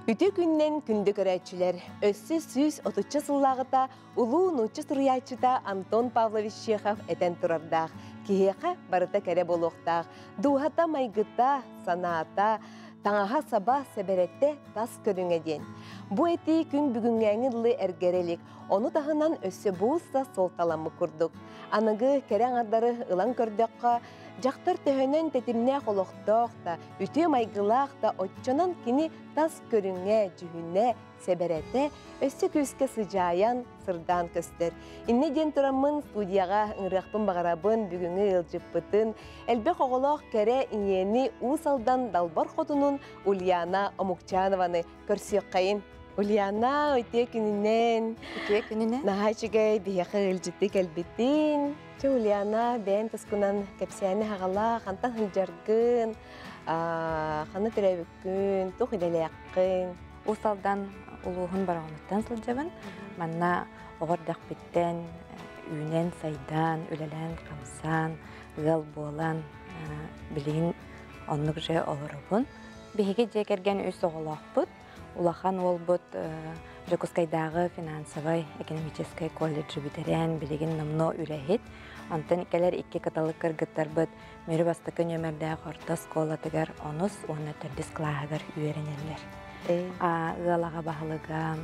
Үтүө күннэн күндү көрөөччүлэр, өссө 130 сыллааҕыта улуу нуучча суруйааччыта Антон Павлович Чехов этэн турардаах, киһиэхэ барыта кэрэ буолуохтаах, дууһата майгыта, санаата, таҥаһа-саба, сэбэрэтэ тас көрүҥэ диэн. Бу этии күн бүгүҥҥээҥи дылы эргэрэ илик, ону таһынан өссө буус да суолталаммыт курдук. Аныгы кэрэ аҥардары ылан көрдөххө, дьахтар төһөнөн тэтимнээх олохтоох да, үтүө майгылаах да оччонон кини тас көрүҥэ, дьүһүнэ, сэбэрэтэ өссө күүскэ сыдьаайан, сырдаан көстөр. Иннэ диэн тураммын студияҕа ыҥырыахпын баҕарабын бүгүҥҥү ыалдьыппытын, элбэх оҕолоох кэрэ ийэни Уус Алдан Далбар Хотунун Ульяна Омукчанованы көрсүөххэйин. Ульяна, үтүө күнүнэн. Үтүө күнүнэн. Наһаа үчүгэй биһиэхэ ыалдьытыы кэлбитин. Чэ, Ульяна, бэйэн тускунан кэпсээни хаҕалаа, хантан сылдьаргын, ханна төрөөбүккүн, туох идэлээххин? Уус Алдан улууһун Бороҕонуттан сылдьабын. Манна оҕо эрдэхпиттэн үүнэн, сайдан, үлэлээн, хамсаан, ыал буолан, билигин оннук же олоробун. Биһиги дьиэ кэргэн үс оҕолоохпут. Улахан уолбут Дьокуускайдааҕы финансовай экономическай колледжы бүтэрэн, билигин номнуо үлэһит. Онтон кэлэр икки кыталык кыргыттарбыт Мүрү бастакы нүөмэрдээх орто оскуолатыгар онус уонна төрдүс кылааһыгар үөрэнэллэр. Ыал аҕа баһылыга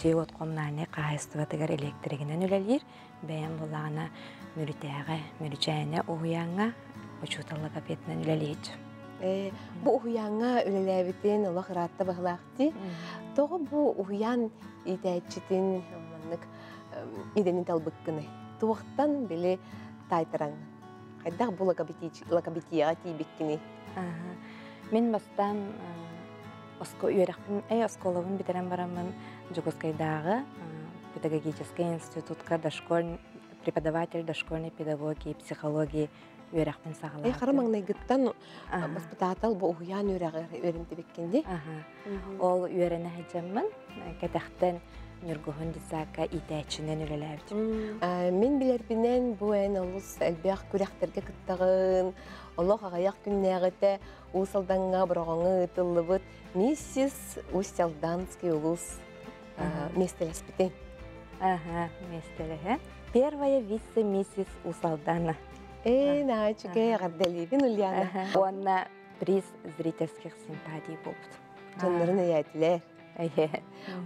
дьиэ-уот коммунальнай хаһаайыстыбатыгар электригинэн үлэлиир. Бэйэм буллаҕына Мүрүтээҕи Мүрүчээнэ уһуйааҥҥа учуутал логопедынан үлэлиир. Бу уһуйааҥҥа үлэлээбитин олох ыраатта баһылаахтыы. Тоҕо бу уһуйаан иитээччитин маннык идэни талбыккыный? Туохтан били таайтараҥ? Хайдах бу логопедияҕа тиийбиккиний? Мин бастаан үөрэхпин, оскуолабын бүтэрэн бараммын Дьокуускайдааҕы педагогическай институтка дошкольный преподаватель дошкольной педагогии и психологии үөрэхпин саҕалаатым. Хара маҥнайгыттан баспытаатал бу уһуйаан үөрэҕэр үөрэнтибиккин дии? Ол үөрэнэ сылдьаммын кэтэхтэн Ньургуһун детсадка иитээччинэн үлэлээбитим. Мин билэрбинэн бу эн олус элбэх күрэхтэргэ кыттаҕын, олох аҕыйах күннээҕитэ Уус Алдаҥҥа Бороҕоҥҥо ыытыллыбыт Миссис Усть-Алданский улуус миэстэлэспитин. Ага, миэстэлэһэ. Первая вице-миссис Уус Алдана. Ээ, наһаа үчүгэй, эҕэрдэлиибин, Ульяна. Уонна приз зрительских симпатий буолбут. Дьоннорун өйөөтүлэр.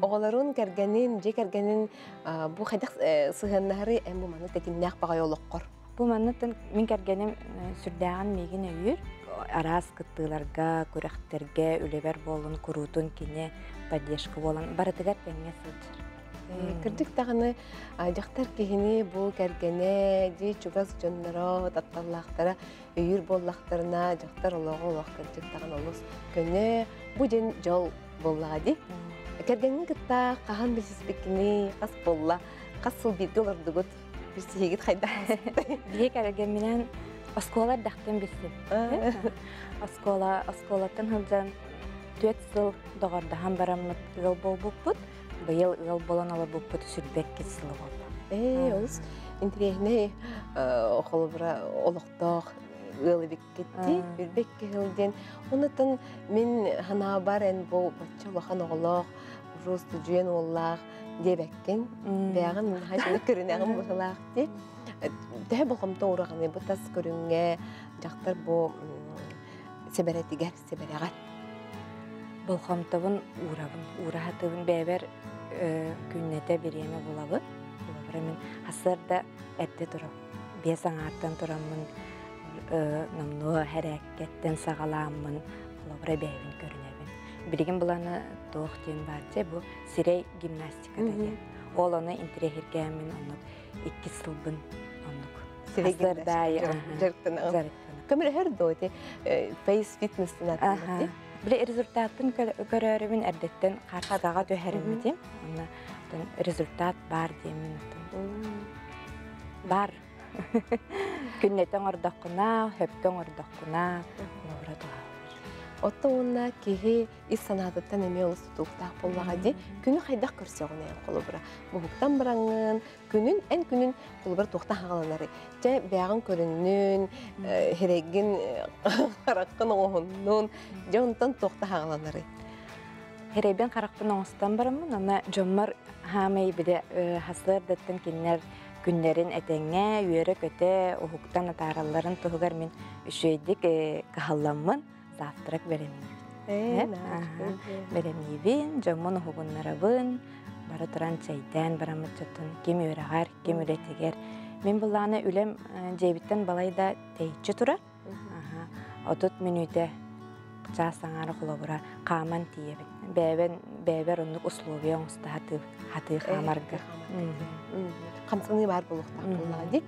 Оҕолорун, кэргэнин, дьиэ кэргэнин бу хайдах сыһыаннаһары эн бу маннык тэтимнээх баҕайы олоххор? Бу маннык мин кэргэним сүрдээҕин миигин өйүүр. Араас кыттыыларга, күрэхтэргэ, үлэбэр буоллун, куруутун кини поддержка буолан барытыгар тэҥҥэ сылдьар. Кырдьык даҕаны дьахтар киһини бу кэргэнэ, дьиэ чугас дьонноро, тапталлаахтара өйүүр буоллахтарына, дьахтар олоҕо олох кырдьык даҕаны олус көнө, бу дьин дьол буоллаҕа дии. Кэргэҥҥин кытта хаһан билсиспиккиний, хас буолла, хас сыл бииргэ олордугут, билсиһиигит хайдах Биһи кэргэмминэн оскуола эрдэхтэн билсибиппит. Оскуола, оскуолаттан сылдьан 4 сыл доҕордоһон бараммыт ыал буолбуппут. Быйыл ыал буолан олорбуппут 22 сыла буолла. Ээ, олус интэриэһинэй холобура олохтоох ыал эбиккитти, үрбэкки сыл диэн. Онутан мин ханаабар эн бу бачча улахан оҕолоох, уже студент уоллаах диэбэккин. Бэйэҕин наһаа көрүнэҕин быһылаах дии. Төһө болҕомто уураҕыный бу тас көрүҥҥэ дьахтар бу сэбэрэтигэр, сэбэрэҕэр? Болҕомтобун уурабын, уураһатыбын бэйэбэр күннэтэ бириэмэ булабын. Холобура мин сарсыарда эрдэ турабын. 5 аҥаартан тураммын номнуо хэрээккэттэн саҕалааммын холобура бэйэбин көрүнэбин. Билигин быланы туох диэн баар дьэ бу сирэй гимнастиката диэн. Ол ону интэриэһиргээммин оннук иккис сылбын оннук Сирэй дьарыктанаҕын. Көмөлөһөр дуо ити фейс фитнес ааттанар Били результатын көрөөрүбүн эрдэттэн хаардаҕа түһэриммитим. Онно результат баар диэммин бар. Күннэтэ оҥордоххуна, хөпкө оҥордоххуна, холобура туһалыыр. Отто уонна киһи ис санаатыттан эмиэ олус тутулуктаах буоллаҕа дии. Күнү хайдах көрсөҕүн эн холобура? Буһуктан бараҥҥын, күнүн, эн күнүн холобура туохтан хаҕаланарый? Чэ, бэйэҕин көрүннүн, хирэйгин, хараххын оҥоһуннун, дьэ онтон туохта хаҕаланарый? Херебин харахпын оҥостон бараммын, ана дьоммор хаамай биле хасыардаттан кинилэр күннэрин этэҥҥэ үөрэ-көтө уһуктан атааралларын туһугар мин үчүгэйдик кыһалламмын завтрак бэлэмниибин. Бэлэмниибин, дьоммун уһугуннарабын, бары туран чэйдээн бараммыт дьоттон ким үөрэҕэр, ким үлэтигэр. Мин былаана үлэм дьиэбиттэн балай да тэйиччи турар. 30 мүнүүтэ чаас аҥаара холобура хааман тиийэбин. Бэйэбин бэйэбэр оннук условия оҥосто хатыы хатыы хаамарга. Хамсаныы баар буолуохтаах буоллаҕа дии.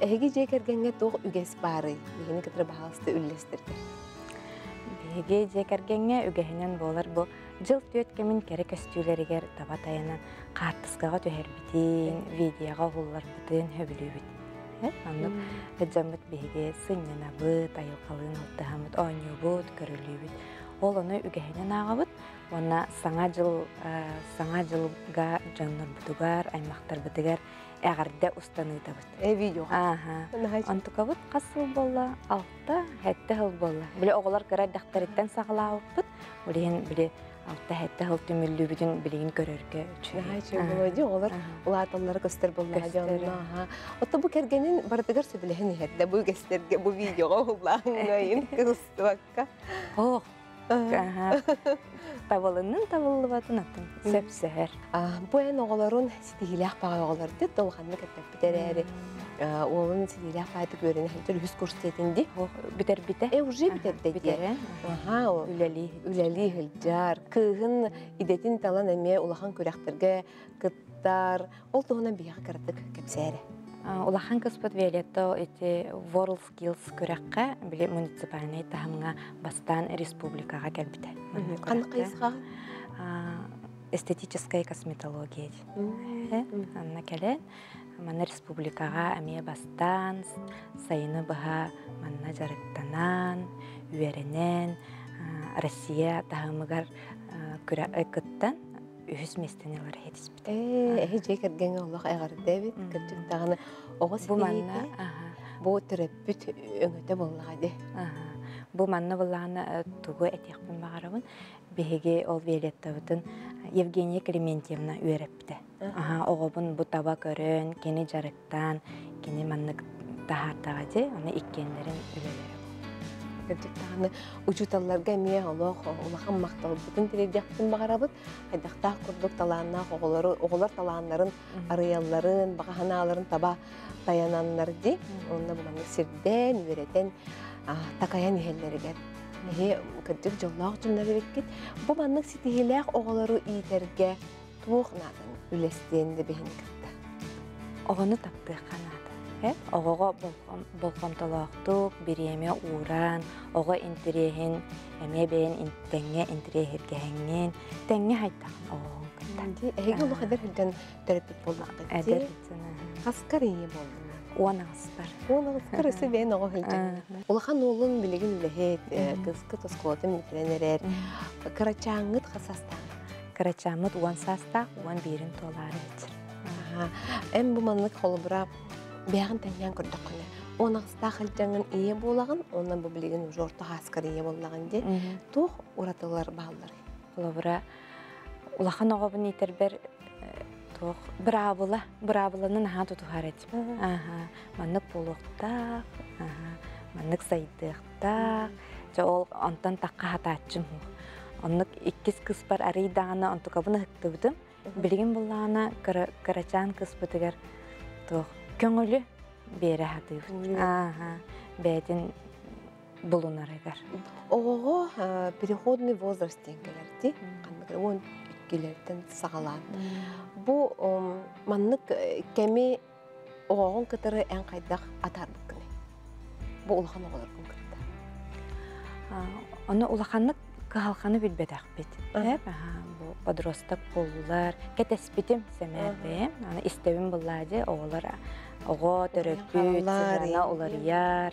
Эһиги дьиэ кэргэҥҥэ туох үгэс баарый? Биһигини кытары баһаалыста үллэстэргэр. Биһиги дьиэ кэргэҥҥэ үгэһинэн буолар бу дьыл түөрт кэмин кэрэ көстүүлэригэр таба тайанан хаартыскаҕа түһэрбитин, видеоҕа уһулларбытын сөбүлүүбүт. Оннук дьоммут биһиги сынньанабыт, айылҕалыын алтыһаммыт, оонньуубут, көрүлүүбүт. Ол ону үгэһинэн ааҕабыт уонна саҥа дьыл саҥа дьылга дьоннорбутугар, аймахтарбытыгар эҕэрдэ устан ыытабыт. Э видеоҕа. Ааха. Онтукабыт хас сыл буолла? Алта, сэттэ сыл буолла. Били оҕолор кыра эрдэхтэриттэн саҕалаабыппыт. Билигин били алта-сэттэ сыл түмүллүүбүтүн билигин көрөргө үчүгэй. Наһаа үчүгэй буолуо дии, оҕолор улааталлара көстөр буоллаҕа дьонно. Оттон бу кэргэнин барытыгар сөбүлэһэн иһэрдэ бу үгэстэргэ, бу видеоҕа уһуллааҥҥайын кыбыстыбакка. Ох, табылыннын табыллыбатын атын сөпсөһөр. Бу эн оҕолорун ситиһиилээх баҕай оҕолор дит улаханнык эппэппит эрээри уолун ситиһиилээх баҕайытык үөрэнэ сылдьар үһүс курс диэтин дии. Бүтэрбитэ. Э уже бүтэрдэ дии. Аха, үлэлии үлэлии сылдьар. Кыыһын идэтин талан эмиэ улахан күрэхтэргэ кыттар. Ол туһунан биһиэхэ кыратык кэпсээрэ. Улахан кыспыт Виолетта ити World Skills күрэххэ били муниципальнай таһымҥа бастаан республикаҕа кэлбитэ. Ханнык хайысхаҕа? Эстетическая косметология. Анна кэлэн манна республикаҕа эмиэ бастаан сайыны быһа манна дьарыктанан, үөрэнэн, Россия таһымыгар кыттан үһүс миэстэни ылар иһитиспит. Эһи дьиэ кэргэҥҥэ олох эҕэрдэ эбит. Кырдьык даҕаны оҕо Бу манна бу төрөппүт өҥөтө буоллаҕа дии. Бу манна буллаҕына тугу этиэхпин баҕарабын. Биһиги ол Виолеттабытын Евгения Клементьевна үөрэппитэ. Аха, оҕобун бу таба көрөн, кини дьарыктаан, кини маннык таһаардаҕа дии, аны иккиэннэрин үлэлэрэ. Кырдьык даҕаны учууталларга эмиэ олох улахан махталбытын тириэрдиэхпитин баҕарабыт. Хайдахтаах курдук талааннаах оҕолору, оҕолор талааннарын арыйалларын, баҕа санааларын таба тайананнар дии. Онно бу маннык сирдээн, үөрэтэн, такайан иһэллэригэр эһи кырдьык дьоллоох дьоннор эбиккит. Бу маннык ситиһиилээх оҕолору иитэргэ туох нааданы үлэстиэн да биһини кытта? Оҕону таптыахха наада. Оҕоҕо болҕомтолоохтук, бириэмэ ууран, оҕо интэриэһин эмиэ бэйэн тэҥҥэ интэриэһиргэһэҥҥин, тэҥҥэ хайдахын оҕоҕун кытта. Эһиги олох эдэр сылдьан төрөппүт буоллаххыт Эдэр Хаскар ийэ буоллуҥ? 18-пар. 18-пар өссө бэйэн оҕо сылдьан. Улахан уолун билигин үлэһит, кыыскыт оскуолатын бүтэрэн эрэр. Кырачааҥҥыт хас саастаах? Кырачааммыт 10 саастаах, 11-ин туолаары сылдьар. Эн бу маннык холобура бэйэҕин тэҥнээн көрдөххүнэ, 18-таах сылдьаҥҥын ийэ буолаҕын, уонна бу билигин уже орто сааскар ийэ буоллаҕын дии. Туох уратылар баалларый? Холобура, улахан оҕобун иитэрбэр туох быраабыла, быраабыланы наһаа тутуһар этим. Аха, маннык буолуохтаах, аха, маннык сайдыахтаах. Дьэ ол онтон тахха хатааччым. Оннук иккис кыспар арый даҕаны онтукабын ыһыктыбытым. Билигин буллаҕына кырачаан кыспытыгар туох көҥүлү биэрэ сатыыбыт. Ааха, бэйэтин булунарыгар. Оҕоҕо переходный возраст диэн кэлэр дии. Ханнык 12-лэртэн саҕалаан. Бу маннык кэми оҕоҕун кытары эн хайдах атаарбыккыный? Бу улахан оҕолоргун кытта. Ону улаханнык кыһалҕаны билбэтэхпит. Бу подросток буоллулар. Кэтэспитим сэмээр бэйэм. Аны истэбин буллаа дии оҕолор оҕо төрөппүт сыһыана уларыйар.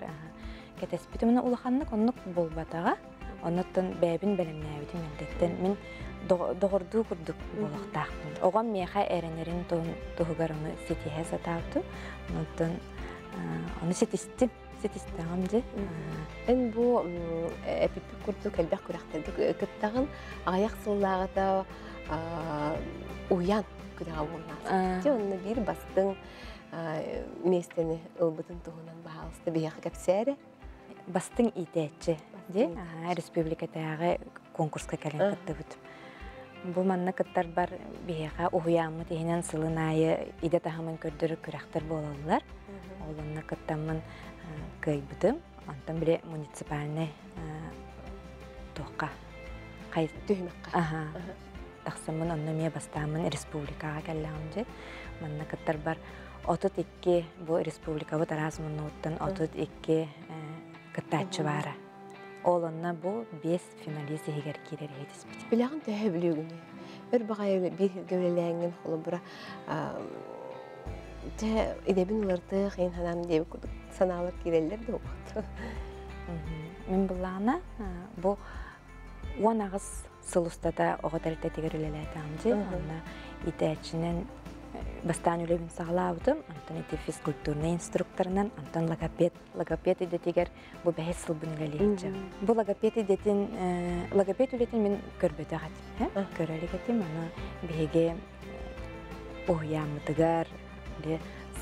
Кэтэспитим уна улаханнык оннук буолбатаҕа. Оннуттан бэйэбин бэлэмнээбитим эрдэттэн мин доҕордуу курдук буолуохтаахпын. Оҕом миэхэ эрэнэрин туһугар ону ситиһэ сатаабытым. Онтон ону ситистим. Ситистэҕим дьэ. Эн бу эпиппит курдук элбэх күрэхтэргэ кыттаҕын. Аҕыйах сыллааҕыта уйан күрэҕэ буолла. Дьэ онно биир бастыҥ миэстэни ылбытын туһунан баһаалыста биһиэхэ кэпсээрэ. Бастыҥ иитээччи дии республикатааҕы конкурска кэлэн кыттыбыт. Бу манна кыттарбар биһиэхэ уһуйааммыт иһинэн сылын аайы идэ таһымын көрдөрөр күрэхтэр буолаллар. Ол онно кыттаммын кыайбытым. Онтон били муниципальнай туохха түһүмэххэ тахсаммын онно эмиэ бастааммын республикаҕа кэллэҕим дьэ. Манна кыттарбар 32 бу республикабыт араас муннугуттан 32 кыттааччы баара. Ол онно бу 5 финалист иһигэр киирэр иһитиспит. Билэҕин төһө бүлүүгүнүй? Өр баҕайы биир сиргэ үлэлээҥҥин холобура дьэ идэбин уларытыах иһин санаам диэбит курдук санаалар киирэллэр да уот. Мин былаана бу 18 сыл устата оҕо тэрилтэтигэр үлэлээтэҕим дии. Онно иитээччинэн бастаан үлэбин саҕалаабытым. Онтон ити физкультурнай инструкторынан, онтон логопед, логопед идэтигэр бу бэһис сылбын үлэлиэччим. Бу логопед идэтин, логопед үлэтин мин көрбөтөх этим. Көрө илик этим. Аны биһиги уһуйааммытыгар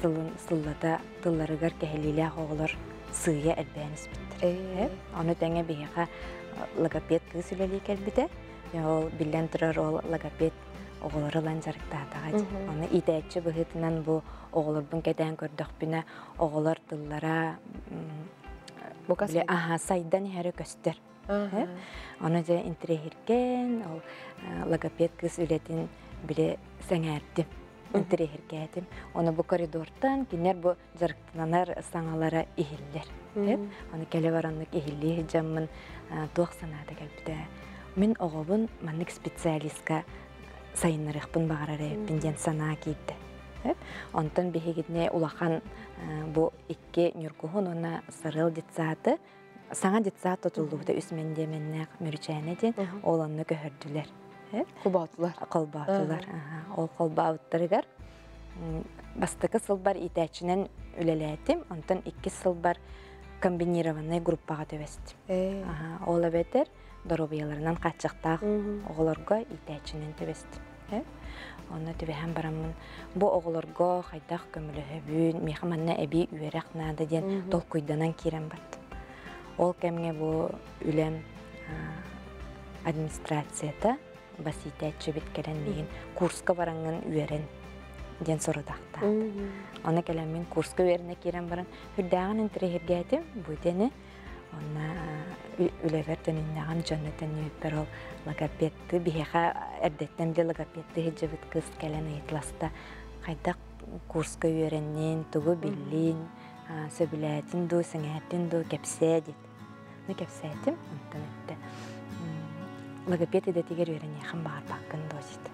сылын сыллата тылларыгар кэһэлиилээх оҕолор сыыйа элбээн испиттэр. Ону тэҥэ биһиэхэ логопед кыыс үлэлии кэлбитэ. Ол биллэн турар ол логопед оҕолору ылан дьарыктаатаҕа. Ону иитээччи быһыытынан бу оҕолорбун кэтээн көрдөхпүнэ, оҕолор тыллара аха сайдан иһэрэ көстөр. Ону дьэ интириэһиргээн, ол логопед кыыс үлэтин били сэҥээрдим, интириэһиргээтим. Ону бу коридортан кинилэр бу дьарыктанар саҥалара иһиллэр. Ону кэлэ бараннык иһиллии сылдьаммын туох санаата кэлбитэ. Мин оҕобун маннык специалистка сайыннарыахпын баҕарар эбиппин диэн санаа киирдэ. Онтон биһигини улахан бу икки Ньургуһун уонна Сарыал детсааты саҥа детсад тутуллубута үс мэндиэмэннээх Мүрүчээнэ диэн ол онно көһөрдүлэр. Холбоотулар. Холбоотулар. Ол холбообуттарыгар бастакы сылбар иитээччинэн үлэлээтим, онтон иккис сылбар комбинированнай группаҕа түбэстим. Ол эбэтэр доруобуйаларынан хааччахтаах оҕолорго иитээччинэн түбэстим. Онно түбэһэн бараммын бу оҕолорго хайдах көмөлөһөбүн, миэхэ манна эбии үөрэх наада диэн толкуйданан киирэн бардым. Ол кэмҥэ бу үлэм администрацията бас иитээччибит кэлэн миигин курска бараҥҥын үөрэн диэн сорудахтаата. Ону кэлэн мин курска үөрэнэ киирэн баран үрдээҕин интэриэһиргээтим бу идэни. Онно үлэбэр төнүннэҕим дьоно төннүбүппэр ол логопедты биһиэхэ эрдэттэн били логопедты сылдьыбыт кыыс кэлэн ыйыталаста хайдах курска үөрэннин, тугу биллин, сөбүлээтин дуу, сэҥээрдин дуу кэпсээ диэт. Ну кэпсээтим, онтон эттэ логопед идэтигэр үөрэниэхин баҕарбаккын дуо диэтэ.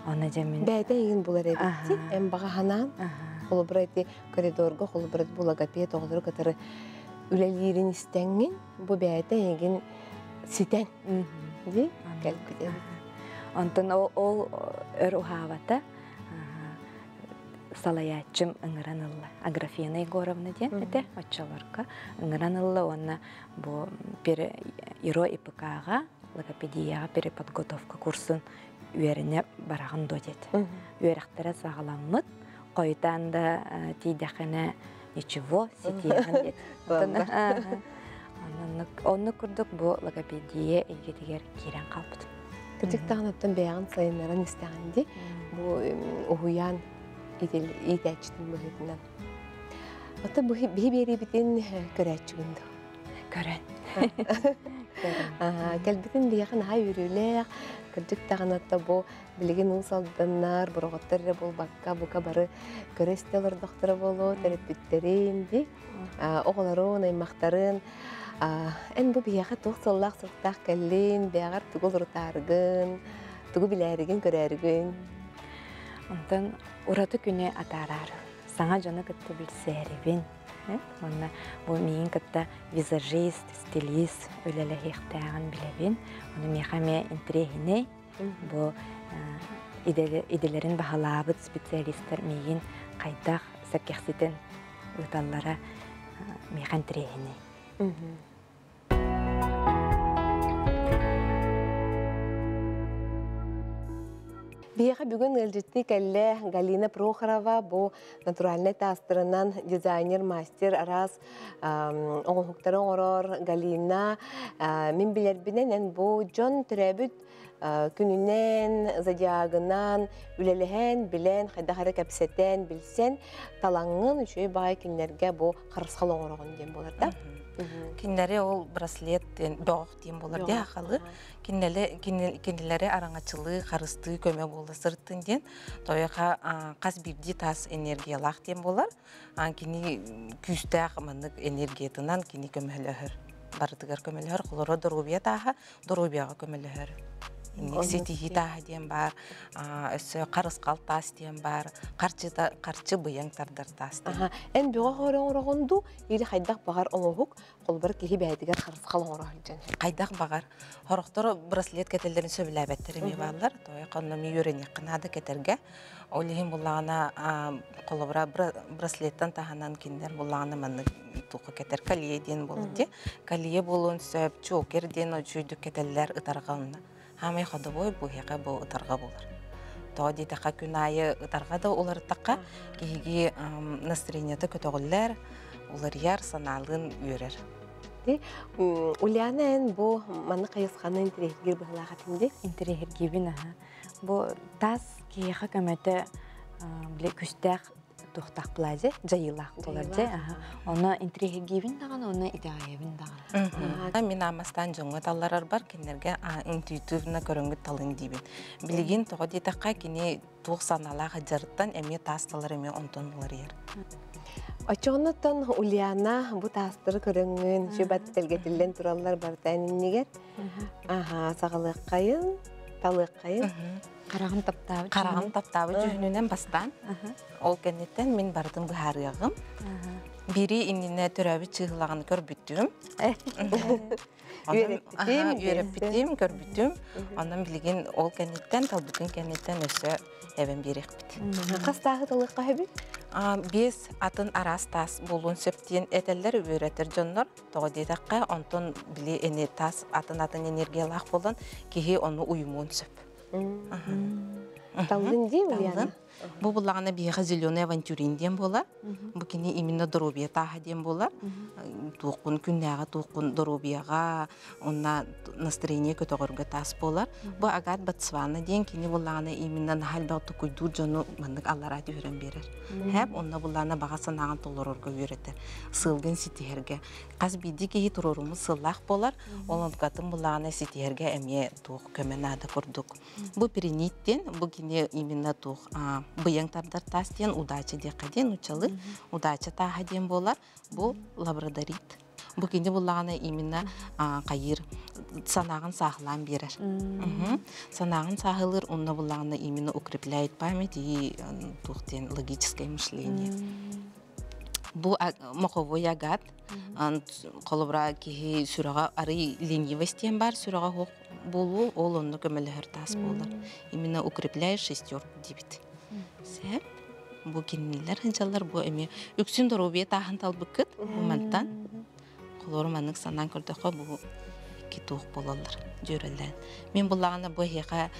Онно дьэ мин Бэйэтэ эйигин булар эбит эн баҕа санаан холобура ити коридорга холобура бу логопед оҕолору кытары үлэлиирин истэҥҥин бу бэйэтэ эйигин ситэн дии кэлбит эбит. Онтон ол өр уһаабата салайааччым ыҥыран ылла. Аграфена Егоровна диэн этэ оччолорго ыҥыран ылла уонна бу ИРО ИПК-ҕа логопедияҕа переподготовка курсун үөрэнэ бараҕын дуо диэт. Үөрэхтэрэ саҕаламмыт, хойутаан да тиийдэххинэ ничего, ситиэҕин диэт. Оннук курдук бу логопедия эйгэтигэр киирэн хаалбытым. Кырдьык даҕаны бэйэҕин сайыннаран истэҕин дии. Бу уһуйаан иитээччитин быһыытынан. Ата бу биһи биэриибитин көрөөччүгүн дуу? Көрөн. Кэлбитин биһиэхэ наһаа үөрүүлээх, кырдьык даҕаны бу билигин уус алданнар, бороҕоттор эрэ буолбакка, бука бары көрө истэ олордохторо буолуо, төрөппүттэрин дии, оҕолорун, аймахтарын. Эн бу биһиэхэ туох сыллаах-сылтаах кэллин, бэйэҕэр тугу олорутаарыгын, тугу билээригин, көрөөрүгүн? Онтон ураты күнү атаараары, саҥа дьону кытта билсээрибин. Уонна бу миигин кытта визажист, стилист үлэлэһиэхтээҕин билэбин. Ону миэхэ эмиэ интэриэһинэй. Бу идэлэрин баһылаабыт специалистар миигин хайдах сэргэхситэн ыыталлара миэхэ интэриэһинэй. Биһиэхэ бүгүн ыалдьыттыы кэллэ Галина Прохорова, бу натуральнай таастарынан дизайнер, мастер, араас оҥоһуктары оҥорор. Галина, мин билэрбинэн, эн бу дьон төрөөбүт күнүнэн, зодиагынан үлэлэһэн, билэн, хайдах эрэ кэпсэтэн, билсэн, талаҥҥын үчүгэй баҕайы кинилэргэ бу харысхал оҥороҕун диэн буолар да? Кинилэри ол браслет диэн, бөҕөх диэн буолар дии ахалы. Кинилэри араҥачылыы, харыстыы көмө буола сырыттын диэн, тойоха хас биирдии таас энергиялаах диэн буолар. Кини күүстээх маннык энергиятынан кини көмөлөһөр. Барытыгар көмөлөһөр. Холоро доруобуйа тааһа, доруобуйаҕа көмөлөһөр. Ситиһии тааһа диэн баар, өссө харысхал таас диэн баар, харчы быйаҥ тардар таас диэн. Эн бөҕөх оҥороҕун дуу, или хайдах баҕар оҥоһук, холбор киһи бэйэтигэр харысхал оҥоро сылдьан? Хайдах баҕар. Хорохтор браслет кэтэллэрин сөбүлээбэттэр эмиэ бааллар. Той онно ми үөрэниэххэ наада кэтэргэ. Ол иһин буллаҕына холобура браслеттан таһынан кинилэр буллаҕына маннык туохха кэтэр колье диэн буолар дии. Колье буолуон сөп, чокер диэн үчүгүйдүк кэтэллэр ытарҕа онно. Хаамай ходовой бу иһэҕэ бу ытарҕа буолар. Тоҕо диэтэххэ күн аайы ытарҕа да уларыттахха киһиги настроениета көтөҕүллэр, уларыйар, санаалыын үөрэр. Ульяна, эн бу маннык хайысханы интэриэһиргиир быһыылаах этиҥ дии? Интэриэһиргиибин аһа. Бу таас киһиэхэ көмөтө били күстээх туохтаах плазе дьайыылаах буолар дьэ. Онно интэриэһиргиибин даҕаны, онно итэҕэйэбин даҕаны. Мин аамастаан дьоҥҥо талларарбар кинилэргэ интуитивно көрөҥҥүт талын диибин. Билигин тоҕо диэтэххэ кини туох санаалаах дьарыттан эмиэ таас талар эмиэ онтон уларыйар. Оччоҕунуттан Ульяна бу таастары көрөҥҥүн, сүбат тэлгэтиллэн тураллар барытан иннигэр. Аха, саҕалыаххайын, талыаххайын. Хараҕым таптаабыт. Хараҕым таптаабыт дьүһүнүнэн бастаан. Ол кэнниттэн мин барытын быһаарыаҕым. Бири иннинэ төрөөбүт чыыһылаҕын көрбүтүм. Үөрэппитим. Үөрэппитим, көрбүтүм. Онон билигин ол кэнниттэн, талбытын кэнниттэн өссө эбэн биэриэхпит. Хас тааһы талыахха сөбүй? Биэс атын араас таас буолуон сөп диэн этэллэр үөрэтэр дьоннор. Тоҕо диэтэххэ, онтон били эни таас атын-атын энергиялаах буолан киһи ону уйумуон сөп. Таллын дии, Ульяна? Бу буллаҕына биһиэхэ зеленый авантюрин диэн буолар. Бу кини именно доруобуйа тааһа диэн буолар. Туоххун күннээҕи туоххун доруобуйаҕа, онна настроение көтөҕөргө таас буолар. Бу агат Ботсвана диэн кини буллаҕына именно наһаа элбэх тукуйдуур дьону маннык аллараа түһэрэн биэрэр. Хэп онно буллаҕына баҕа санааҕын толорорго үөрэтэр. Сыалгын ситиһэргэ. Хас биирдии киһи туруоруммут сыаллаах буолар. Ол онтукатын буллаҕына ситиһэргэ эмиэ туох көмө наада курдук. Бу перинит диэн, бу кини именно туох быйаҥ тардар таас диэн, удача диэххэ диэн нууччалыы удача тааһа диэн буолар. Бу лабрадорит. Бу кини буллаҕына именно хайыыр санааҕын сааһылаан биэрэр. Санааҕын сааһылыыр, онно буллаҕына именно укрепляет память и туох диэн логическое мышление. Бу моховой агат, холобура киһи сүрэҕэ арый ленивость диэн бар, сүрэҕэ суох буолуу, ол онно көмөлөһөр таас буолар. Именно укрепляет шестерку диибит. Сөп. Бу кинилэр сылдьаллар, бу эмиэ үксүн доруобуйа тааһын талбыккыт бу мантан. Холобур маннык санаан көрдөххө бу икки туох буолаллар дьүөрэлээн. Мин буллаҕына бу эһиэхэ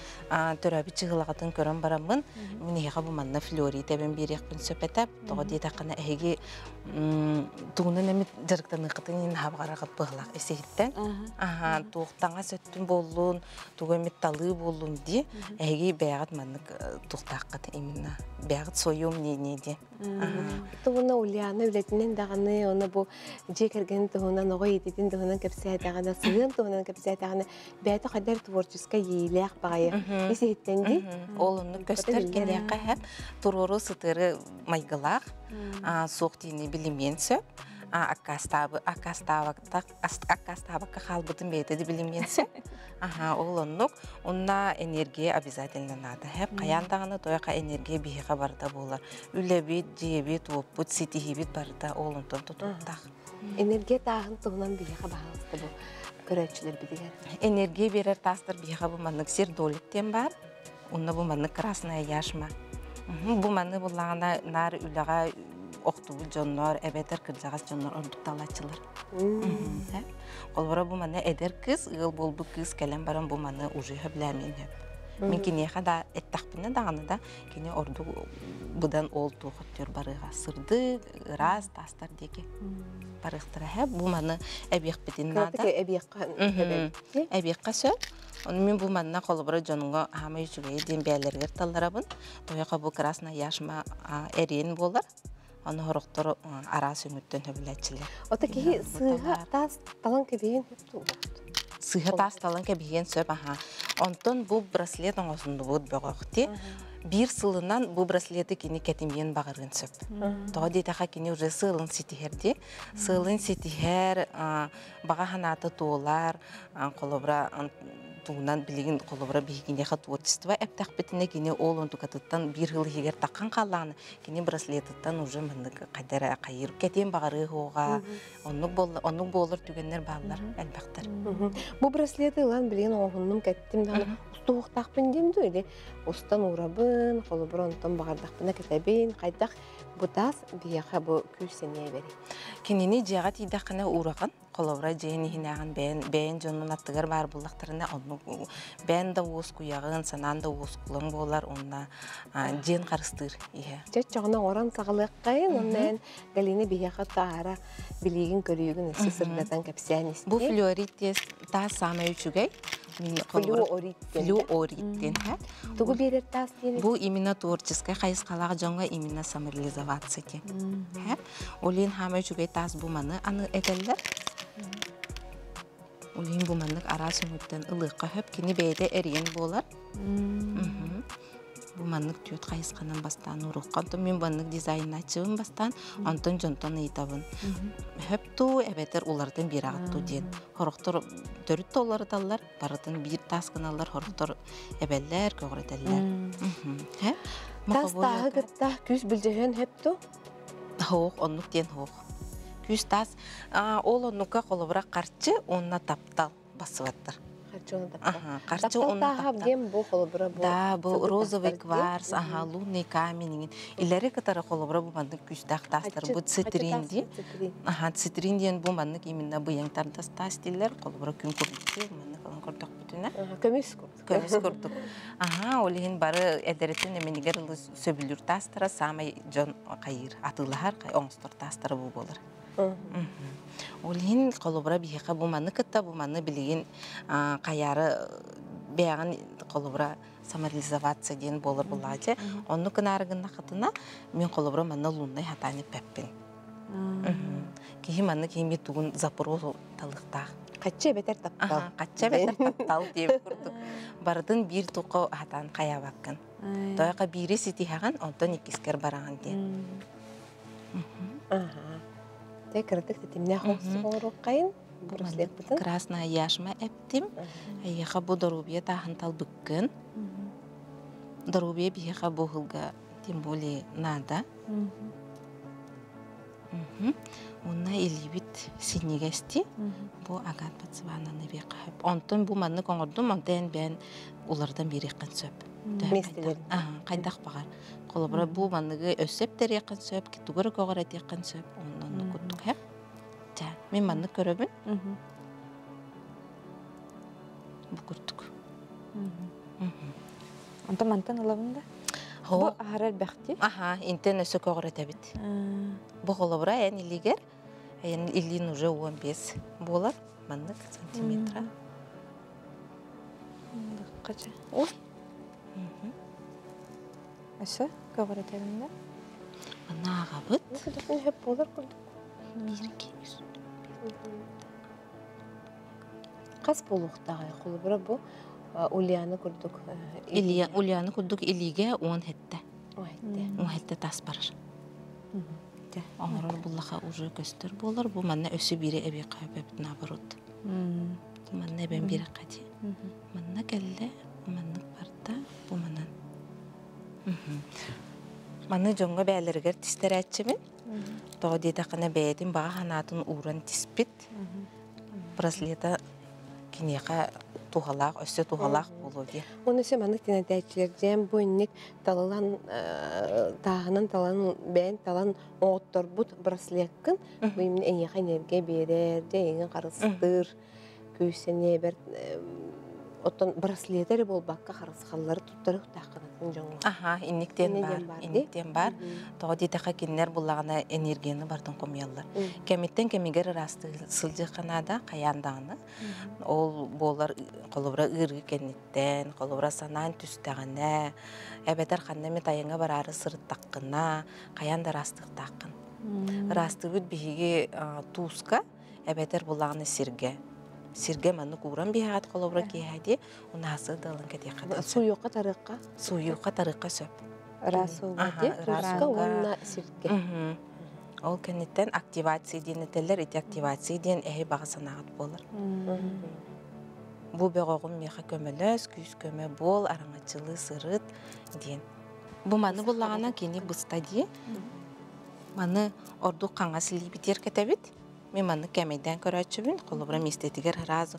төрөөбүт чыһылаҕытын көрөн бараммын, мин эһиэхэ бу манна флюорит эбэн биэриэхпин сөп этэ. Тоҕо диэтэххинэ эһиги тугунан эмит дьарыктаныаххытын иһин хаабаҕараҕыт быһылаах исиһиттэн. Аха, туох таҥас өттүн буоллун, тугу эмит талыы буоллун дии. Эһиги бэйэҕит маннык туохтааххыт именно бэйэҕит свое мнение диэн. Тугуна Ульяна үлэтинэн даҕаны, оны бу дьиэ кэргэнин туһунан, оҕо иититин туһунан кэпсээтэҕинэ, сыһыан туһунан кэпсээтэҕинэ, бэйэтэ хайдар творческай иилээх баҕайы. Ис иһиттэн дии. Ол оннук көстөр киниэхэ хэп туруору сытыары майгылаах, суох диини билимиэн сөп. Аккаастаабакка хаалбытын бэйэтэ да билимиэн сөп. Аха, ол оннук. Онна энергия обязательно надо. Хэп хайаан даҕаны тойоха энергия биһиэхэ барыта буолар. Үлэбит, дьиэбит, уоппут, ситиһиибит барыта ол онтон тутулуктаах. Энергия тааһын туһунан биһиэхэ баһаалыста бу көрөөччүлэрбитигэр. Энергия биэрэр таастар биһиэхэ бу маннык сердолик диэн баар. Онно бу маннык красная яшма. Бу манны буллаҕына наар үлэҕэ охтубут дьоннор, эбэтэр кырдьаҕас дьоннор ордук талааччылар. Холобура бу маны эдэр кыыс, ыал буолбут кыыс кэлэн баран бу маны уже хөблээмиэн сөп. Мин киниэхэ да эттэхпинэ даҕаны да кини ордук быдан ол туох өттүгэр барыаҕа сырдык, ыраас таастар диэки барыахтара һэ. Бу маны эбиэхпитин наада. Эбиэххэ сөп. Ону мин бу манна холобура дьоҥҥо аамай үчүгэйи диэн бэйэлэригэр талларабын. Тоһуйха бу красная яшма эриэн буолар. Ону сорохтор араас өҥүттэн сөбүлээччилэр. Ото киһи сыыһа таас талан кэбиһиэн сөп Сыыһа таас талан кэбиһиэн сөп аха. Онтон бу браслет оҥосундубут бөҕөхти. Биир сылынан бу браслеты кини кэтимиэн баҕарыан сөп. Тоҕо диэтэхэ кини уже сыалын ситиһэр дии. Сыалын ситиһэр, баҕа санаата туолар, холобура тугунан билигин холобура биһигиниэхэ творчество эптэхпитинэ кини ол онтукатыттан биир сыл иһигэр таххан хааллаҕына кини браслетыттан уже маннык хайда эрэ хайыыр кэтиэн баҕарыы суоҕа оннук буолла оннук буолар түгэннэр бааллар элбэхтэр. Бу браслеты ылан билигин оҥоһуннум кэттим даҕаны устуохтаахпын диэн дуу или устан уурабын холобура онтон баҕардахпына кэтэбин хайдах бу таас биһиэхэ бу күүс сэниэ бэрий. Кинини дьиэҕэ тиийдэххинэ уураҕын. Холобура, дьиэн иһинээҕин бэйэн, бэйэн дьонун аттыгар баар буллахтарына, оннук бэйэн да уоскуйаҕын, санаан да уоскулаҥ буолар уонна дьиэн харыстыыр иһэ. Чэ, оччоҕуна оҥорон саҕалыаххайын, уонна эн Галина биһиэхэ таара билиигин көрүүгүн өссө сырдатан кэпсээн истиэ. Бу флюорит таас саамай үчүгэй. Флюорит Флюорит диэн. Тугу биэрэр таас диэн? Бу именно творческай хайысхалаах дьоҥҥо именно самореализовация диэн. Ол иһин хаамай үчүгэй таас бу маны аны этэллэр. Ол иһин бу маннык араас өҥүттэн ылыахха сөп. Кини бэйэтэ эриэн буолар. Бу маннык түөрт хайысханан бастаан уруохха. Онтон мин маннык дизайнааччыбын бастаан, онтон дьонтон ыйытабын. Хөп туу эбэтэр уларытын биэрэҕит туу диэн. Сорохтор төрүт да уларыталлар, барытын биир таас гыналлар, сорохтор эбэллэр, көҕүрэтэллэр. Таас тааһы кытта күүс былдьаһыан хөп туу? Хоох, оннук диэн хоох. Күүс таас ол оннукка холобура харчы уонна таптал бассыбаттар. Харчы уонна таптал. Харчы уонна таптал. диэн бу холобура бу. Да, бу розовый кварц, ага, лунный камень. Илэри кытары холобура бу маннык күүстээх таастар бу цитрин ди. Аха, цитрин диэн бу маннык именно быйаҥ тардас таас дииллэр. Холобура күн курдук маннык ылан көрдөхпүтүнэ. Көмүс курдук. Көмүс курдук. Аха, ол иһин бары эдэриттэн эминигэр сөбүлүүр таастара саамай дьон хайыыр, атыылаһар, оҥостор таастара бу буолар. Ол иһин холобура биһиэхэ бу маны кытта бу маны билигин хайаары бэйэҕин холобура самореализоваться диэн буолар булаачы. Онну кынаары гыннахытына мин холобура манна луннай хатаан эппэппин. Киһи манна киһи тугун запрос талыктаах. Хачча эбэтэр таптал. Хачча эбэтэр таптал диэбит курдук. Барытын биир туққа хатаан хайаабаккын. Тойоқа биири ситиһэҕин, онтон иккискэр бараҕын диэн. Тэ кыратык тэтимнээх оҥоруоххайын браслетпытын. Красная яшма эптим. Эйиэхэ бу доруобуйа тааһын талбыккын. Доруобуйа биһиэхэ бу ыһылга тем более надо. Уонна илиибит синньигэсти. Бу агат бацвананы биэххэ сөп. Онтон бу маннык оҥордум, онтон бэйэн уларытан биэриэххин сөп. Хайдах баҕар. Холобура бу манныгы өссө эптэриэххин сөп, тугу эрэ көҕүрэтиэххин сөп, онно курдук сөп. Ча, мин маннык көрөбүн. Бу курдук. Онтон мантан ылабын да? Бу аһара элбэхти. Аха, интен өссө көҕүрэтэбит. Бу холобура эн илигэр, эн илиин уже 15 буолар, маннык сантиметра. Кача. Ой. Өссө көҕүрэтэбин да? Манна ааҕабыт. Хөп буолар курдук. Биир, икки, үс. Хас буолуохтааҕый? Холобура бу Ульяна курдук. Илья, Ульяна курдук илиигэ уон хэттэ. Уон хэттэ тас барар. Оҥорор буллаха уже көстөр буолар. Бу манна өссө биири эбиэххэ эбэбит наоборот. Манна эбэн биэрэххэ дии. Манна кэллэ, маннык барда, бу манан. Маны дьоҥҥо бэйэлэригэр тистэрээччибин. Тоҕо диэтэххинэ бэйэтин баҕа санаатын ууран тиспит. Браслета киниэхэ Тухалаах, өссө тухалаах буолуо дии. Оны өссө маннык тинэтээччилэр дьэм бу инник талылан тааһынан талан бэйэн талан оҥотторбут браслеткын бу именно эйиэхэ энергия биэрэр, дьэ эйигин харыстыыр, күүс-сэниэ бэрт. Оттон браслет эрэ буолбакка харысхаллары туттары тахханатын дьоҥҥо. Аха, инниктен бар, инниктен бар. Тоҕо диэтэххэ кинилэр буллаҕына энергияны бартын хомуйаллар. Кэмиттэн кэмигэр ыраастыы сылдьыахха наада, хайаан даҕаны. Ол буолар холобура ыарыы кэнниттэн, холобура санаан түстэҕинэ, эбэтэр ханна эмит айаҥҥа бараары сырыттаххына, хайаан да ыраастыахтааххын. Ыраастыыбыт биһиги тууска, эбэтэр буллаҕына сиргэ. Сиргэ маннык ууран биһэҕит холобура киэһэ унаасы дылын кэтиэххэ. Сууйуохха тарыахха? Сууйуохха тарыахха сөп. Ыраас ууга дии? Тууска уонна сиргэ. Ол кэнниттэн активация диэн этэллэр. Ити активация диэн эһи баҕа санааҕыт буолар. Бу бөҕөҕүм миэхэ көмөлөс, күүс көмө буол, араҥаччылыы сырыт диэн. Бу маны буллаҕына кини быста дии. Маны ордук хаҥас илиибитигэр кэтэбит. Мен маннык кэмэйдээн көрөөччүбүн. Холобура миэстэтигэр сразу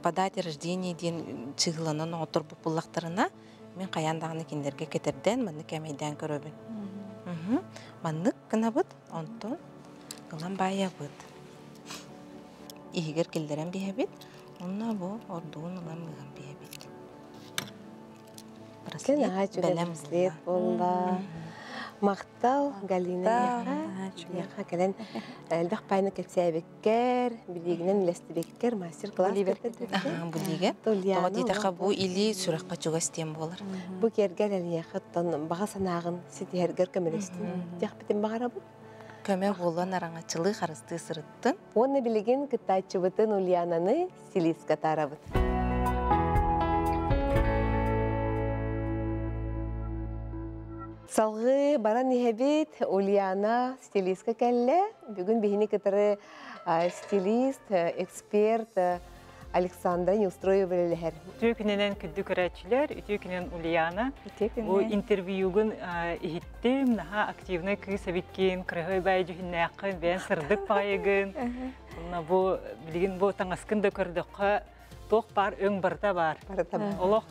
по дате рождения диэн чыһыланан оҥотторбут буллахтарына, мен хайаан даҕаны кинилэргэ кэтэрдэн маннык кэмэйдээн көрөбүн. Маннык гынабыт, онтон ылан баайабыт. Иһигэр киллэрэн биһэбит, онно бу ордугун ылан быһан биһэбит. Браслет бэлэм буолла. Махтал, Галина Миэхэ кэлэн элбэх пайны кэпсээбиккэр, билиигинэн үлэстибиккэр мастер-класс Булиге. Тоҕо диэтэххэ бу илии сүрэххэ чугас диэн буолар. Бу киэргэл элиэхэ баҕа санааҕын ситиһэргэр көмөлөстүн диэхпитин баҕарабыт. Көмө буолан араҥаччылыы харыстыы сырыттын. Уонна билигин кыттааччыбытын Ульянаны стилистка таарабыт. Салгыы баран иһэбит Ульяна стилистка кэллэ. Бүгүн биһини кытары стилист, эксперт Александра Неустроева үлэлэһэр. Үтүө күнүнэн күндү көрөөччүлэр, үтүө күнүнэн Ульяна. Бу интервьюгун иһиттим, наһаа активный кыыс эбиккин, кырыһый бай дьүһүннээххин, бэйэн сырдык баайыгын. Онно бу билигин бу таҥаскын да көрдөххө туох баар өҥ барыта бар. Олох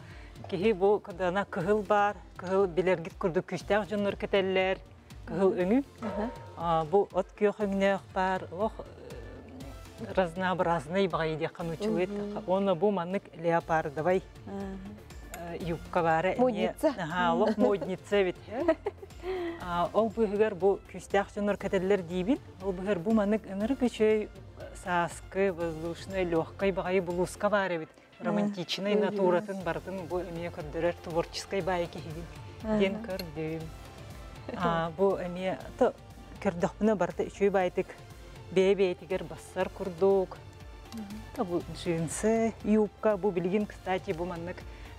киһи бу кыдана кыһыл бар, кыһыл билэргит курдук күүстээх дьоннор кэтэллэр, кыһыл өҥү. Бу от күөх өҥнөөх бар, олох разнообразный баҕайы диэххэ нууччалыы. Уонна бу маннык леопардовай юбка баара. Модница. Олох модница эбит. Ол быһыгар бу күүстээх дьоннор кэтэллэр диибин. Ол быһыгар бу маннык ынырык үчүгэй сааскы, воздушный, легкай баҕайы блузка баар эбит. Романтичный натуратын барытын бу эмиэ көрдөрөр творческой баайы киһигин диэн көрдүм. Бу эмиэ көрдөхпүнэ барыта үчүгэй баайтык бэйэ-бэйэтигэр бассар курдук. Бу джинсы, юбка, бу билигин, кстати, бу маннык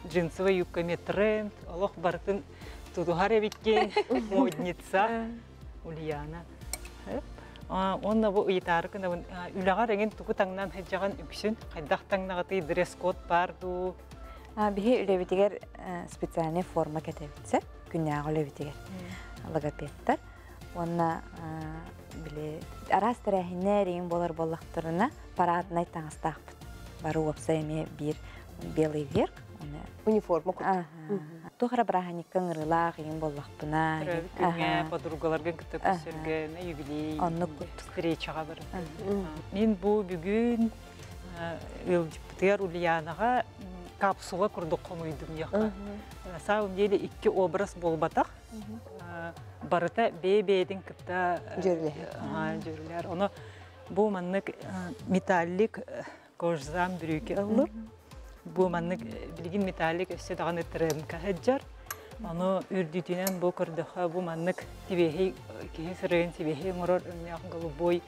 джинсовая юбка эмиэ тренд, олох барытын тутуһар эбиккин, модница Ульяна. Онно бу ыйытаары гынабын, үлэҕэр эҥин тугу таҥнан сылдьаҕын үксүн, хайдах таҥнаҕытый, дресс-код баар дуу? Биһи үлэбитигэр специальный форма кэтэбитсэ, күннээҕи үлэбитигэр логопедтар. Уонна били араас тэрээһиннэр иҥин буолар буоллахтарына параднай таҥастаахпыт. Бары уопсай эмиэ биир белый верх. Униформа курдук. Туох эрэ бырааһынньыкка ыҥырыылаах иҥин буоллахпына. Күҥҥэ подругаларгын кытта көрсөргө, юбилей, Оннук встречаҕа барып. Мин бу бүгүн ыалдьыппытыгар Ульянаҕа капсула курдук хомуйдум диэххэ. На самом деле икки образ буолбатах. Барыта бэйэ-бэйэтин кытта дьүрүлэр. Ону бу маннык металлик кожзам бүрүүкэ ыллым. Бу маннык билигин металлик өссө даҕаны трендка сылдьар. Ону үрдүтүнэн бу көрдөххө бу маннык тибиэһий киһи сырайын сибиэһий оҥорор өҥнөөх голубой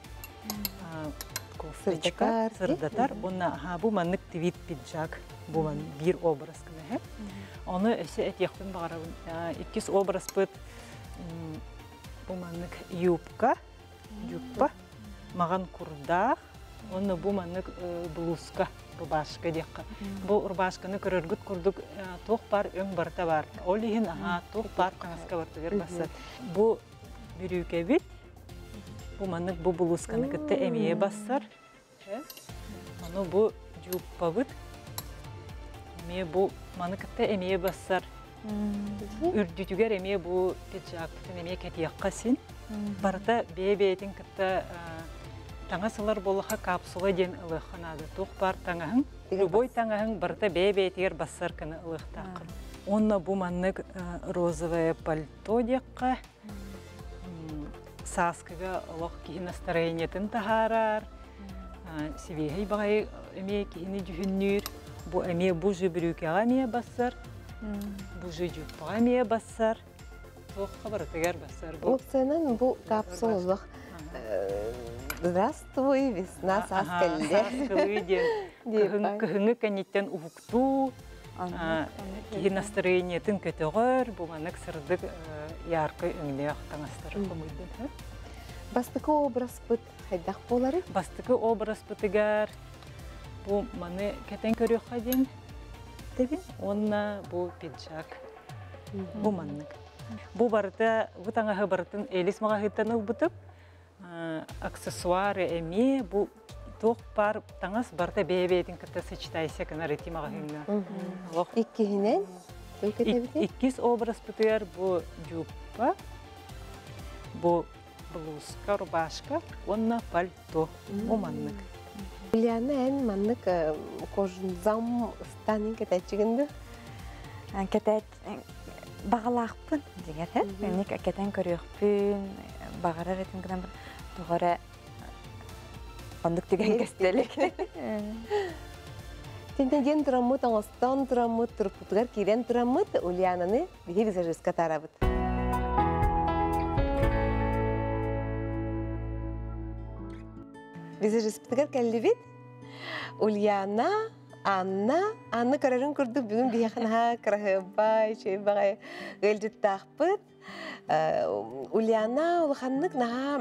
кофточка сырдатар. Уонна бу маннык твит пиджак бу биир образ гына. Ону өссө этиэхпин баҕарабын. Иккис образпыт бу маннык юбка, юбка, маҕан курдаах, уонна бу маннык блузка, рубашка диэххэ. Бу рубашканы көрөргүт курдук туох бар өҥ барыта бар. Ол иһин туох бар таҥаска бартыгар бассар. Бу бүрүүкэбит, бу маннык бу блузканы кытта эмиэ бассар. Ону бу жууппабыт. Эмиэ бу маны кытта эмиэ бассар. Үрдүтүгэр эмиэ бу пиджакпытын эмиэ кэтиэххэ син. Барыта бэйэ-бэйэтин кытта таҥас ылар буоллаха капсула диэн ылыахха наада. Туох баар таҥаһыҥ, любой таҥаһыҥ барыта бэйэ-бэйэтигэр бассар гына ылыахтааххын. Уонна бу маннык розовое пальто диэххэ сааскыга олох киһи настроениетын таһаарар, сибиэһэй баҕайы эмиэ киһини дьүһүннүүр. Бу эмиэ бу же бүрүүкэҕэ эмиэ бассар, бу же дьууппаҕа эмиэ бассар. Туохха барытыгар бассар бу. Опциянан бу капсула олох Здравствуй, весна, саас кэллэ. Сааскылыы диэн кыһыҥҥы кэнниттэн уһуктуу, киһи настроениетын көтөҕөр, бу маннык сырдык яркай өҥнөөх таҥастары хомуйдун. Бастакы образпыт хайдах буолары? Бастакы образпытыгар бу маны кэтэн көрүөххэ диэн тэбин уонна бу пиджак бу маннык. Бу барыта бу таҥаһы барытын Элис маҕаһыыттан ылбытым. Аксессуары эмиэ бу туох баар таҥас барыта бэйэ-бэйэтин кытта сочетайся гынар ити маҕаһыыҥҥа. Олох Иккиһинэн Иккис образпытыгар бу дьууппа, бу блузка, рубашка уонна пальто. Бу маннык. Ульяна, эн маннык кожзам станин кэтээччигин да? Кэтээт баҕалаахпын дьиҥэр һэ. Кэтэн көрүөхпүн, баҕарар этим гынан тоҕо эрэ оннук түгэн көстөлүк. Тинтен диэн тураммыт, оҥостон тураммыт, турукпутугар киирэн тураммыт, Ульянаны биһи визажистка таарабыт. Визажистпытыгар кэллибит. Ульяна, Анна, Анна көрөрүн курдук бүгүн биһиэхэ наһаа кыраһыабай, үчүгэй баҕайы ыалдьыттаахпыт. Ульяна улаханнык наһаа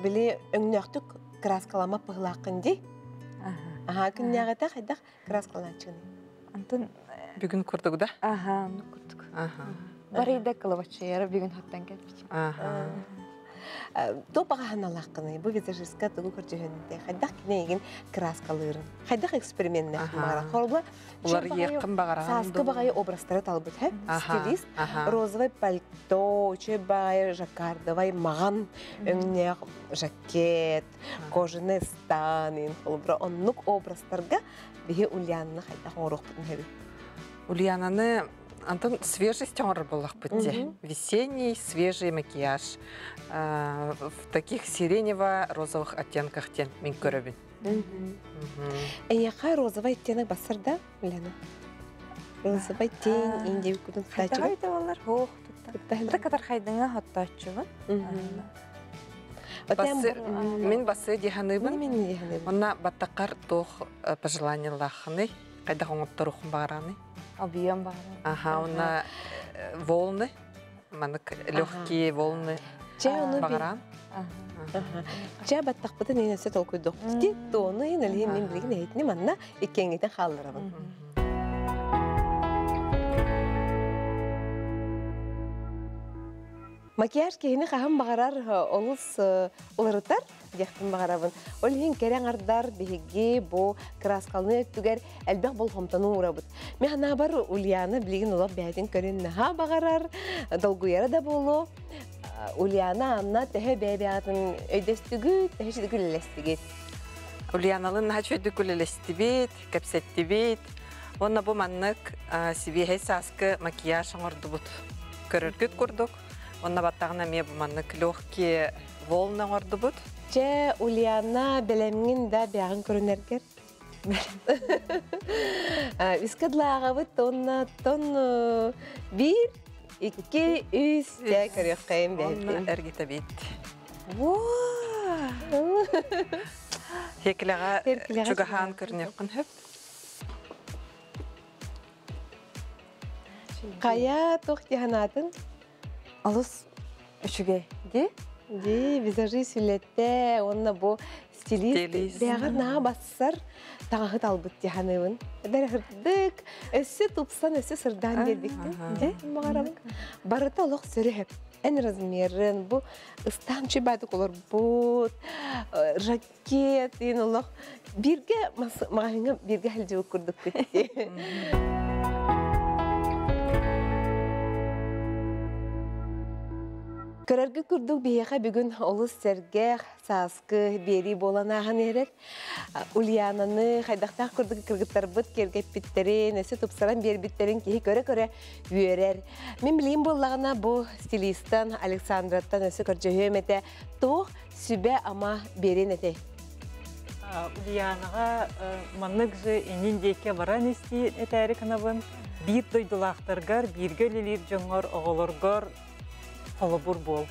били өҥнөөхтүк кырааскаламмат быһыылааххын дии. Аһаа күннээҕитэ хайдах кырааскалааччыгыный? Антон Бүгүн курдук да? Аха, оннук курдук. Барыйда кылабаччыйара бүгүн хаттан кэлбит. Аха. Туох баҕаһаналааххыный? Бу визажистка тугу көрдьөһөннүтэй? Хайдах кинигин кырааскалыырын? Хайдах эксперименнээх баҕара? Холобура, Уларыйыаххын баҕараҕын Сааскы баҕайы образтары талбыт, һэ? Стилист, розовый пальто, үчүгэй баҕайы жаккардовай маҕан өҥнөөх жакет, кожаный стан, холобура, оннук образтарга биһи Ульянаны хайдах оҥоруохпутун сөбүй? Ульянаны Антон свежесть оҥорор буоллахпыт дии. Весенний свежий макияж в таких сиренево-розовых оттенках диэн мин көрөбүн. Эйиэхэ розовый оттенок бассар да, Лена? Розовый тень индия кутун Хайдаҕай да болар, хоох тутта. Катар хайдыҥа хоттооччубун. Мин басы диһаныыбын. Мин диһаныыбын. Онна баттакар туох пожеланиялааххыный? Хайдах оҥотторуоххун баҕараный? Объем баҕарам. Аха, уонна волны, манык легкие волны баҕараан. Чэ баттахпытын иһин өссө толкуйдуохпут дии. Туону иһин олиһин мин билигин эһитини манна иккиэҥҥитин хаалларабын. Макияж киһини хаһан баҕарар олус уларытар диэхпин баҕарабын. Ол иһин кэрэ аҥардар биһиги бу кырааскалыы өттүгэр элбэх болҕомтону уурабыт. Мин санаабар Ульяна билигин олох бэйэтин көрүн наһаа баҕарар, долгуйара да буолуо. Ульяна, Анна төһө бэйэ-бэйэҕитин өйдөстүгүт, төһө үчүгэй үлэлэстигит? Ульяналыын наһаа үчүгэйдик үлэлэстибит, кэпсэттибит. Уонна бу маннык сибиэһэй сааскы макияж оҥордубут. Көрөргүт курдук. Уонна баттаҕын эмиэ бу маннык легкие волны оҥордубут. Чэ, Ульяна, бэлэмҥин да бэҕин көрүнэргэр. Үскэ дылааҕабыт уонна тон биир, икки, үс дьэ көрүөххэйин бэйэтин. Эргитэбит. Хекилэҕэ чугаһаан көрүнүөххүн хөп. Хайа туох дии Олус үчүгэй дии. Дии, визажист үлэтэ уонна бу стилист бэҕэр наһаа бассар таҥаһы талбыт дии саныыбын. Эн размерын, бу ыстаан чүбәдік олар бут, жакет, ин олох бирге магазинга бирге хәлжі курдук битти. Көрөргө курдук биһиэхэ бүгүн олус сэргэх сааскы биэрии буолан ааһан иһэрэр. Ульянаны хайдахтаах курдук кыргыттарбыт киэргэппиттерин, өссө тупсаран биэрбиттерин киһи көрө-көрө үөрэр. Мин билигин буоллаҕына бу стилистан Александраттан өссө көрдьөһүөм этэ. Туох сүбэ-ама биэриэн этэй? Ульянаҕа маннык же инин диэки баран истии этээри кынабын. Биир дойдулаахтаргар, бииргэ үлэлиир дьоҥҥор, оҕолоргор холобур буол.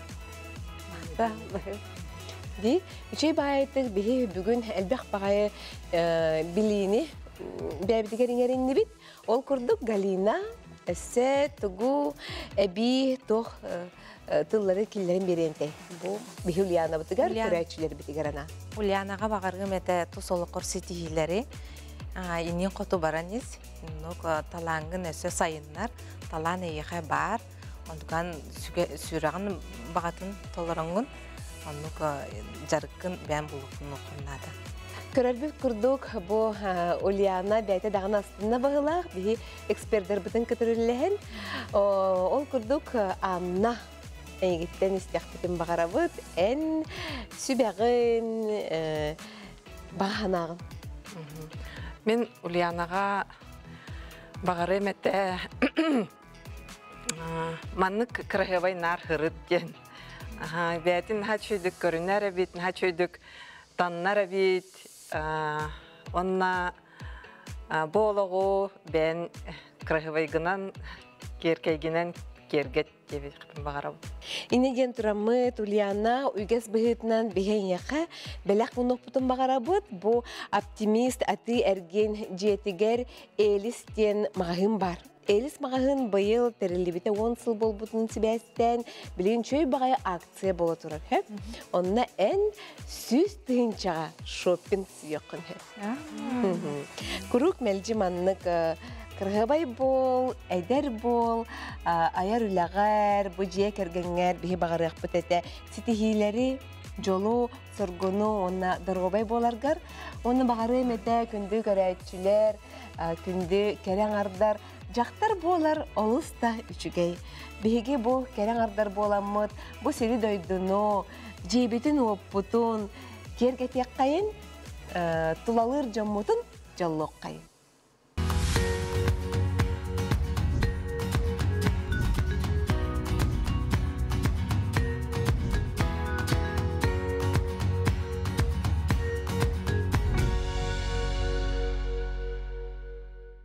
Ди, үчүгэй баайытык биһи бүгүн элбэх баҕайы билиини бэйэбитигэр иҥэриннибит. Ол курдук Галина өссө тугу эбии туох тыллары киллэрин биэриэнтэй. Бу биһи Ульянабытыгар, көрөөччүлэрбитигэр ана. Ульянаҕа баҕарыым этэ тус олоххор ситиһиилэри иннин хоту баран ис. Оннук талааҥҥын өссө сайыннар, талаан эйиэхэ баар. Онтукан сүрэҕин баҕатын толороҥҥун, оннук дьарыккын бэйэн булуккун наада. Көрөрбүт курдук бу Ульяна бэйэтэ даҕаны астына баһылаах биһи экспердербытын кытырыллэһэн ол курдук Анна эйигиттэн истэхпитин баҕарабыт эн сүбэҕин баҕа Мин Ульянаҕа баҕарыам этэ маннык кыраһыабай наар һырыт диэн. Бэйэтин наһаа үчүгэйдик көрүнэр эбит, наһаа үчүгэйдик таннар эбит. Онна бу олоҕу бэйэн кыраһыабайгынан, киэркэйгинэн киэргэт диэбит баҕарабын. Инньэ диэн тураммыт Ульяна үгэс быһыытынан биһиэхэ бэлэх муннукпутун баҕарабыт. Бу оптимист атыы эргиэн дьиэтигэр Элис диэн маҕаһыын бар. Элис маҕаһыын быйыл тэриллибитэ 10 сыл буолбутун сибээстээн билигин үчүгэй баҕайы акция буола турар. Онно эн 100 тыһыынчаҕа шоппинг сүөххүн. Куруук мэлдьи маннык кыраһыабай буол, эдэр буол, айар үлэҕэр, бу дьиэ кэргэҥҥэр биһи баҕарыахпыт этэ. Ситиһиилэри, дьолу, соргуну уонна доруобай буоларгар, уонна баҕарыам этэ күндү көрөөччүлэр, күндү кэрэ аҥардар, дьахтар буолар олус да үчүгэй. Биһиги бу кэрэ аҥардар буоламмыт, бу сири дойдуну, дьиэбитин уоппутун киэргэтиэххэйин, тулалыыр дьоммутун дьоллуоххайын.